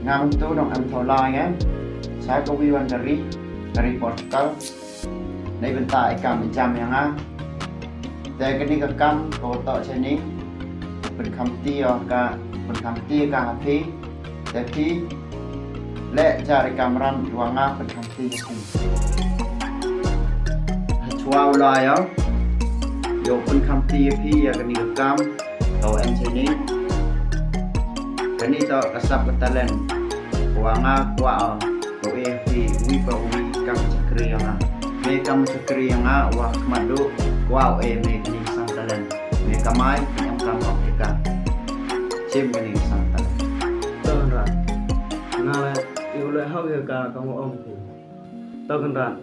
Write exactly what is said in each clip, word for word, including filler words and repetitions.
Nga mynta nong em thaw lai nge. Sa ka wi wan ka ri, ka ri Portugal. Nei bynta i kam i jam ïa nga. Te kane ka kam ka wa toh chani. Pynkhamti ïa ka, pynkhamti ïa ka ha phi. Te phi leh jar i kamram i wa nga pynkhamti ïa phi. Hachwa u la ïa. Ïoh pynkhamti ïa phi ïa kane ka kam. Ka wa em chani. Kane toh ka sap ka talent. Ka wa nga kwah. U e phi wi pa wi kam chakri ïa nga. Me kam chakri ïa nga wa khmat du kwah u e me kini sang talent. Me kamai em kam hok ïa ka. Chim kini sang talent. To Kynrad. Nga le i u le hok ïa ka ka mo ong phi. To Kynrad.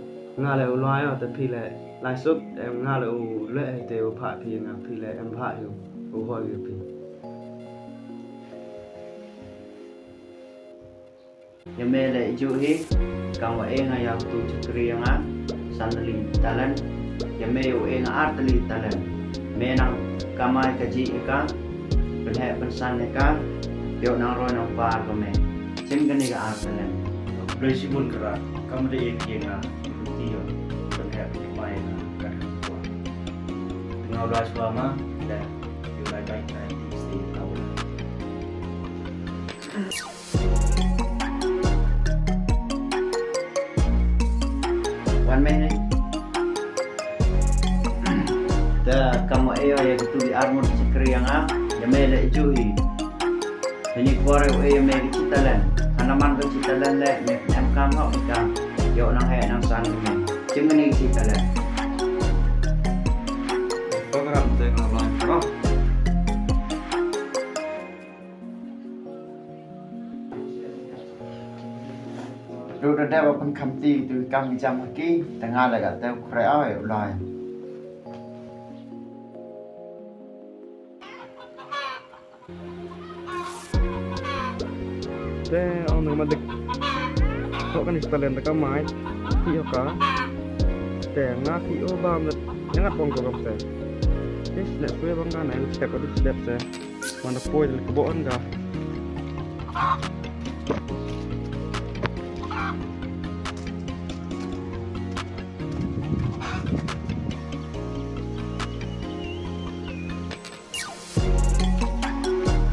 Nga le u lai ïa te phi le lai suk em nga le u le te u pha phi nga phi le em pha ïa u hoi ïa phi. Ïa me le ju hi, kam wa e nga ïa tu chakri ïa nga, san tylli talent, ïa me u e nga ar tylli talent. Me nang kamai ka ji ïa ka, pynheh pynsan ïa ka, ïoh nang roi nang par ka me. Chim kane ka ar talent. Blei shibun Kynrad, kam de e ki nga, ti ïa, pynheh pynmai ïa nga, kat ka kwa. Tengah u la shwa ma, le, ïa u la bai ka ti sti ka u la. Wan mei ni. Te kam wa e ïa kitu ki ar ngut chakri ïa nga, ïa me le ju hi. Ini por ïa me ki chi talent. Hana man ki chi talent le me em kam hok ka. Ïoh nang heh nang san ki me. Chim kini ki chi talent. Program te nga launch, no? Ruh da dei ba pynkhamti tu kam ki jam ha ki, te nga la ka te u khreh ai u lai. Te ong nang ma dik. Tok kan talent ka mai. Ki ka. Te nga ki o bam. Ngat pong ko kam te. This next way bang ka na step, step te. Mana poi dal kebo an ga.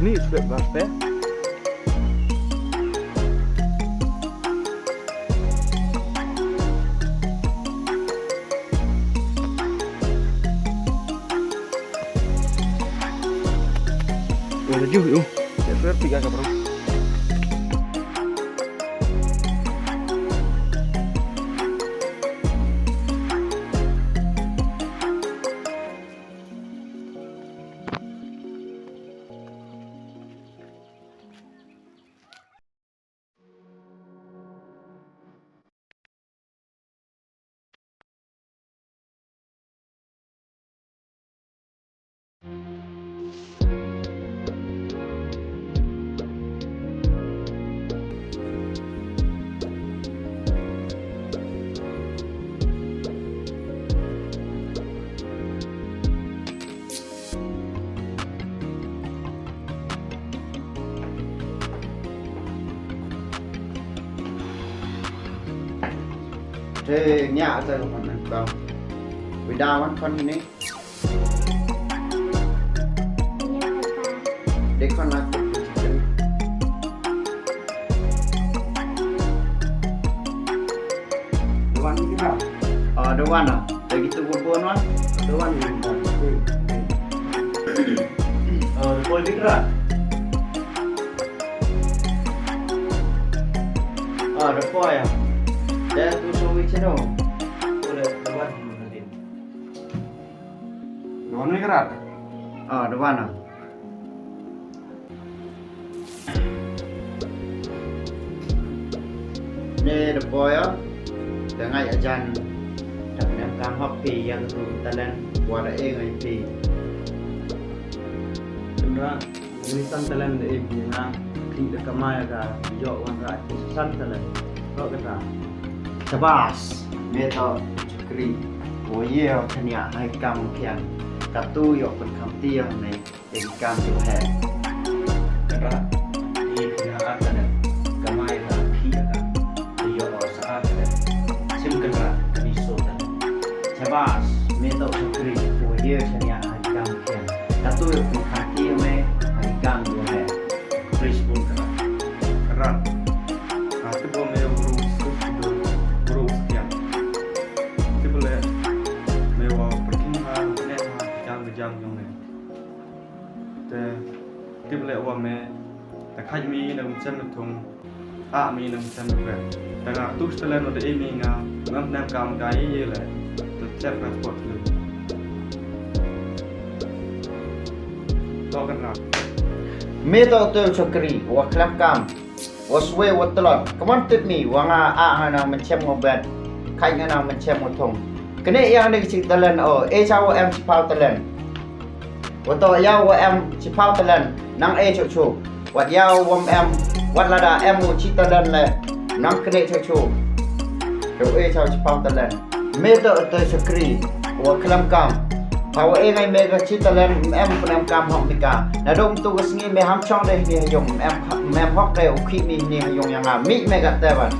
Ni step ba te. Wala juh, oh. Saya sudah tiga ke, bro. Te nia te kon nang kau. Wida wan kon ni. Dei kon na kut. Wan ni kita. Ah, da wan ah. Lagi tu bubun wan. Da wan ni kita. Ah, da poi dikra. Ah, da poi ah. Da tu so wi cheno. Ule, da wan ni kita. Da wan ni kita. Ah, da wan ah. Ne da poi ah, da ngai ajan, da pynïam kam hok phi ïa katu talent, wa da e ngai phi. Kynrad, ni san talent da e phi nga, phi da kamai ka, ïoh wanrah phi san talent. Hok kata. Shabas, me to chukri, wo ye ho chania hai kam khian, katu ïoh pynkhamti ïa me. Ïa ki kam jong he. Kata, ïa ki na ar talent. Ka Te kheit mi na ka mynsiem na thung, ah mi na ka mynsiem na bret. Te nga tu shi talent wa da e mi nga, ngam nem kam ka ye ye le. Te chet ka sport lu. To kan nga. Me to tu chokri, wa klam kam. Wa swe wa tlot. Come on tip mi, wa nga ah nga na mynsiem ngo bret. Kheit nga na mynsiem ngo thung. Kene yang ne ki talent o, e cha wa em chi pau talent. Wa to ya wa em chi pau talent, nang e chu chu. Wat ya wa em, wat lada em u chi talent le, nang kene chu chu. To e cha chi pau talent. Me to to chokri, wa klam kam. Pau e ngai me ka chi talent, em pun em kam hok mi ka. Na dong tu ka sngi me ham chong de ni ha yung, em, em hok de u khi mi ni ha yung yang a. Mi me ka te ban.